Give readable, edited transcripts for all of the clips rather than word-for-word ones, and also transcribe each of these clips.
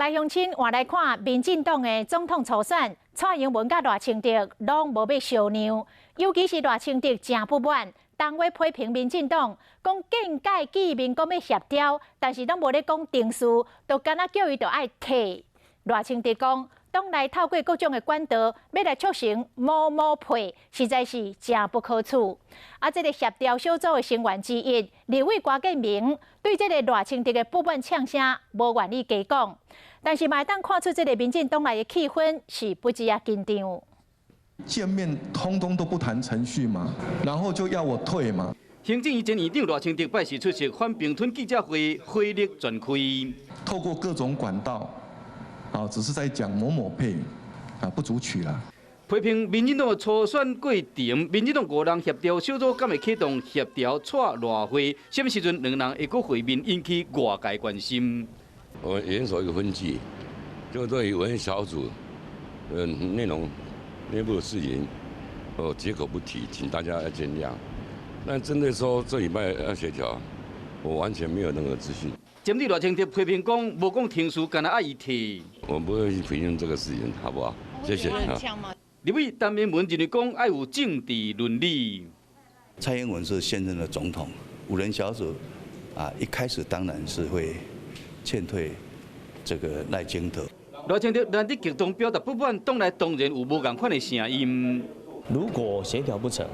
來鄉親換來看，民進黨的總統初選，蔡英文佮賴清德攏無欲相讓，尤其是賴清德誠不滿，當會批評民進黨，講見屆見面講欲協調，但是攏無咧講程序，就敢若叫伊著愛退。賴清德講，黨內透過各種的管道，欲來促成某某配，實在是誠不可取。啊，這个協調小組的成員之一，立委郭建明對這个賴清德的不滿嗆聲，無願意加講。但是嘛會當看出這个民進黨內的氣氛是不止仔緊張。見面通通都不談程序嘛，然後就要我退嘛。行政院前院長賴清德拜四出席反併吞記者會，火力全開。透過各種管道，啊，只是在講某某配，啊，不足取啦。批評民進黨的初選過程，民進黨五人協調小組敢會啟動協調蔡賴會？啥物時陣兩人會閣會面，引起外界關心。我嚴守一個分際，就對於五人小組，內容內部的事情，我絕口不提，請大家要見諒。但針對說這禮拜要協調，我完全沒有任何資訊。針對賴清德批評講，無講程序，干焦愛伊退。我不會去評論這個事情，好不好？謝謝。立委陳明文認為講，愛有政治倫理。蔡英文是現任的總統，五人小組啊，一開始當然是會勸退這個賴清德。賴清德難得激動表達不滿，黨內當然有無仝款的聲音。如果協調不成，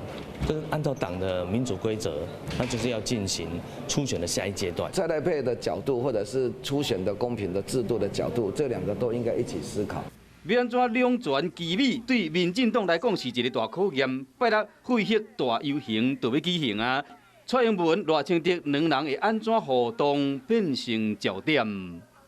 就是按照黨的民主規則，那就是要進行初選的下一階段。蔡賴配的角度，或者是初選的公平的制度的角度，這兩個都應該一起思考。欲按怎兩全其美，對民進黨來講是一個大考驗。拜六廢核大遊行就欲舉行啊！蔡英文、賴清德兩人會按怎互動變成焦點。